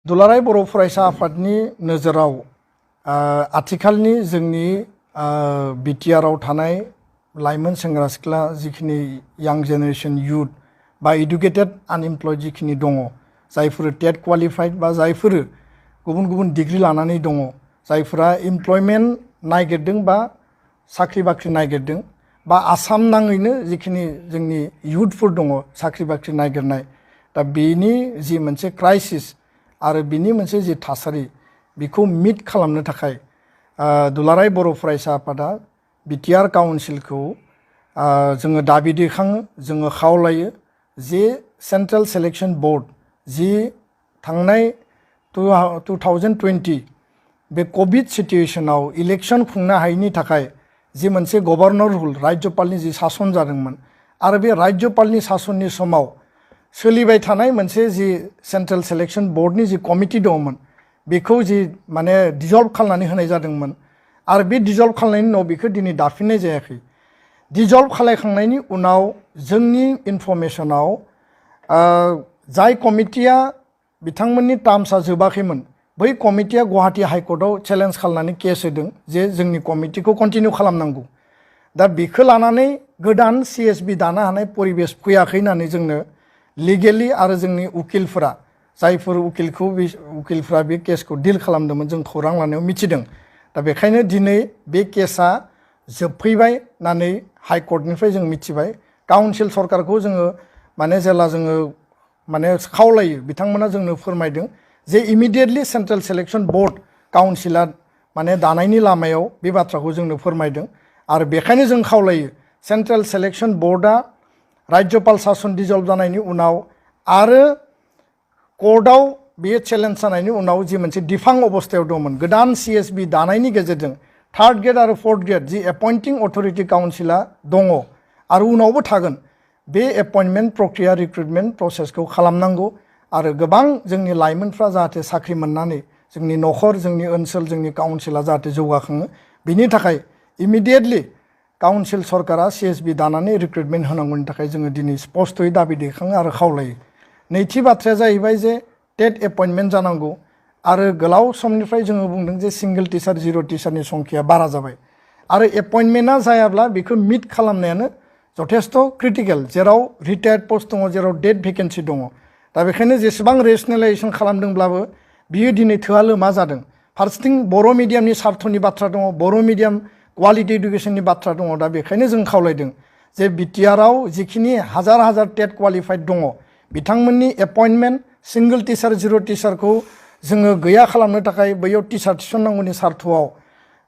दुलाराय बर' फरायसा आफादनि नोजोराव आथिखालनि जोंनि बिटिआरआव थानाय लाइमोन सेंग्रा सिख्ला जिखिनि यां जेनेरेशन युथ बा एडुकेटेड आनएमप्लयड जिखिनि दङ जायफोर टेट क्वालिफाइड बा जायफोर गुबुन गुबुन डिग्री लानानै दङ जायफोरा एमप्लयमेन्ट नागिरदों बा साख्रि बाख्रि नागिरदों बा आसाम नाङैनो जिखिनि जोंनि युथफोर दङ साख्रि बाख्रि नागिरनाय दा बेनि जि मोनसे क्राइसिस आरो बिनि मोनसे जि थासारि बेखौ मिट खालामनो थाखाय दुलाराय बर' फरायसा आफादा बिटिआर काउन्सिलखौ जोङो दाबि दैखाङो जोङो खावलायो जे सेन्ट्रेल सिलेक्शन बोर्ड जि थांनाय 2020 बे कोविड सिचुएशनाव इलेक्शन खुंनो हायैनि थाखाय जि मोनसे गभर्नर रुल राज्यपालनि जि सासन जादोंमोन आरो बे राज्यपालनि सासननि समाव सोलिबाय थानाय मोनसे जि सेन्ट्रेल सिलेक्शन बोर्डनि जि कमिटि दंमोन बेखौ जि माने डिजल्भ खालामनानै होनाय जादोंमोन आरो बे डिजल्भ खालामनायनि उनाव बेखौ दिनै दाफिननाय जायाखै डिजल्भ खालामखांनायनि उनाव जोंनि इनफरमेशनाव जाय कमिटिया बिथांमोननि टार्मसा जोबाखैमोन बै कमिटिया गुवाहाटी हाइकर्टआव चेलेन्ज खालामनानै केस होदों जे जोंनि कमिटिखौ कन्टिनिउ खालामनांगौ दा बेखौ लानानै गोदान सिएसबि दानो हानाय परिबेस फैयाखै होननानै जोंनो लिगेलि आरो जोंनि उकिलफोरा जायफोर उकिलफोरा बे केसखौ डिल खालामदोंमोन जों खौरां लानायाव मिथिदों दा बेखायनो दिनै बे केसा जोबफैबाय होननानै हाइकर्टनिफ्राय जों मिथिबाय काउन्सिल सरकारखौ जोङो माने जेला जोङो माने खावलायो बिथांमोना जोंनो फोरमायदों जे इमिडिएटलि सेन्ट्रेल सिलेक्शन बोर्ड काउन्सिला माने दानायनि लामायाव बे बाथ्राखौ जोंनो फोरमायदों आरो बेखायनो जों खावलायो सेन्ट्रेल सिलेक्शन बोर्डआ राज्यपाल सासन डिजल्भ जानायनि उनाव आरो कोर्टआव बेयो चेलेन्ज जानायनि उनाव जि मोनसे दिफां अबस्थायाव दंमोन गोदान सिएसबि दानायनि गेजेरजों थार्ड ग्रेड आरो फोर्थ ग्रेड जि एपइन्टिं अथरिटि काउन्सिला दङ आरो उनावबो थागोन बे एपइन्टमेन्ट प्रक्रिया रिक्रुटमेन्ट प्रसेसखौ खालामनांगौ आरो गोबां जोंनि लाइमोनफ्रा जाहाथे साख्रि मोननानै जोंनि न'खर जोंनि ओनसोल जोंनि काउन्सिला जाहाथे जौगाखाङो बिनि थाखाय इमिडिएटलि काउन्सिल सरकारा सिएसबि दानानै रिक्रुटमेन्ट होनांगौनि थाखाय जोङो दिनै स्पष्टयै दाबि दैखाङो आरो खावलायो नैथि बाथ्राया जाहैबाय जे टेट एपइन्टमेन्ट जानांगौ आरो गोलाव समनिफ्राय जोङो बुंदों जे सिंगल टिचार जिर' टिचारनि संख्याया बारा जाबाय आरो एपइन्टमेन्टआ जायाब्ला बेखौ मिट खालामनायानो जथेस्थ क्रिटिकेल जेराव रिटायार्ड पस्ट दङ जेराव डेट भेकेन्सि दङ दा बेखायनो जेसेबां रेसनेलाइजेसन खालामदोंब्लाबो बियो दिनै थोआ लोमा जादों फारसेथिं बर' मिडियामनि सार्थनि बाथ्रा दङ बर' मिडियाम क्वालिटि इडुकेशननि बाथ्रा दङ दा बेखायनो जों खावलायदों जे बिटिआरआव जिखिनि हाजार हाजार टेट क्वालिफाइड दङ बिथांमोननि एपइन्टमेन्ट सिंगल टिचार जिर' टिचारखौ जोङो गैया खालामनो थाखाय बैयाव टिचार थिसननांगौनि सार्थआव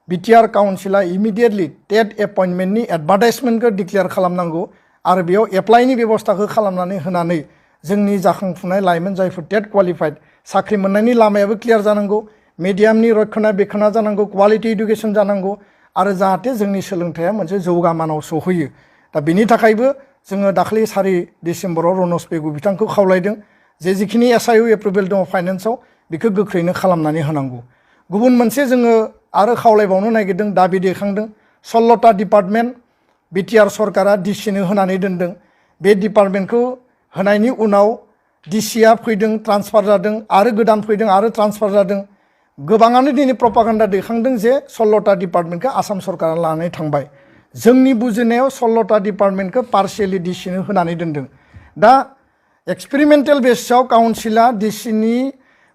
बिटिआर काउन्सिला इमिडिएटलि टेट एपइन्टमेन्टनि एडभार्टाइजमेन्टखौ डिक्लेयार खालामनांगौ आरो बेयाव एप्लाइनि बेबस्थाखौ खालामनानै होनानै जोंनि जाखांफुनाय लाइमोन जायफोर टेट क्वालिफाइड साख्रि मोननायनि लामायाबो क्लियार जानांगौ मिडियामनि रक्षना बेखना जानांगौ क्वालिटि इडुकेशन जानांगौ आरो जाहाथे जोंनि सोलोंथाइया मोनसे जौगामानाव सौहैयो दा बेनि थाखायबो जोङो दाखालि 4 डिसेम्बराव रनस पेगु बिथांखौ खावलायदों जे जिखिनि एसआइउ एप्रुभेल दङ फाइनेन्सआव बेखौ गोख्रैनो खालामनानै होनांगौ गुबुन मोनसे जोङो आरो खावलायबावनो नागिरदों दाबि दैखांदों 16टा डिपार्टमेन्ट बिटिआर सरकारा डिसिनो होनानै दोनदों बे डिपार्टमेन्टखौ होनायनि उनाव डिसिआ फैदों ट्रान्सफार जादों आरो गोदान फैदों आरो ट्रान्सफार जादों गोबाङानो दिनै प्रपागान्डा दैखांदों जे 16टा डिपार्टमेन्टखौ आसाम सरकारा लानानै थांबाय जोंनि बुजिनायाव 16टा डिपार्टमेन्टखौ पार्शियेलि डिसिनो होनानै दोनदों दा एक्सपेरिमेन्टेल बेसिसआव काउन्सिला डिसिनि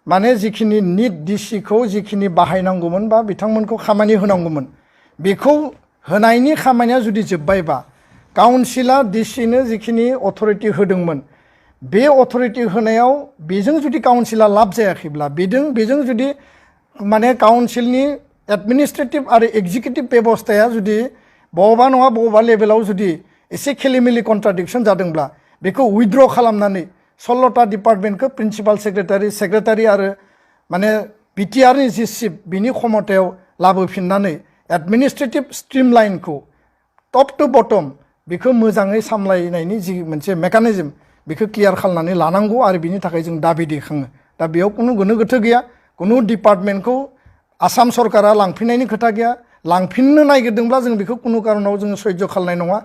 माने जिखिनि निट डिसिखौ जिखिनि बाहायनांगौमोन बा बिथांमोनखौ खामानि होनांगौमोन बेखौ होनायनि खामानिया जुदि जोब्बायबा काउन्सिला डिसिनो जिखिनि अथरिटि होदोंमोन बे अथरिटि होनायाव बेजों जुदि काउन्सिला लाब जायाखैब्ला बेजों जुदि माने काउन्सिलनि एडमिनिस्ट्रेटिभ आरो एक्जिकिउटिभ बेबस्थाया जुदि बबेबा नङा बबेबा लेभेलाव जुदि एसे खेलिमेलि कन्ट्राडिक्सन जादोंब्ला बेखौ उइथड्र खालामनानै 16टा डिपार्टमेन्टखौ प्रिन्सिपाल सेक्रेटारि आरो माने बिटिआरनि जि चिफ बिनि क्षमतायाव लाबोफिननानै एडमिनिस्ट्रेटिभ स्ट्रिमलाइनखौ टप टु बटम बेखौ मोजाङै सामलायनायनि जि मोनसे मेकानिजम बेखौ क्लियार खालामनानै लानांगौ आरो बिनि थाखाय जों दाबि दैखाङो दा बेयाव कुनु गोनो गोथो गैया कुनु डिपार्टमेन्टखौ आसाम सरकारा लांफिननायनि खोथा गैया लांफिननो नागिरदोंब्ला जों बेखौ कुनु कारनाव जोङो सह्य खालामनाय नङा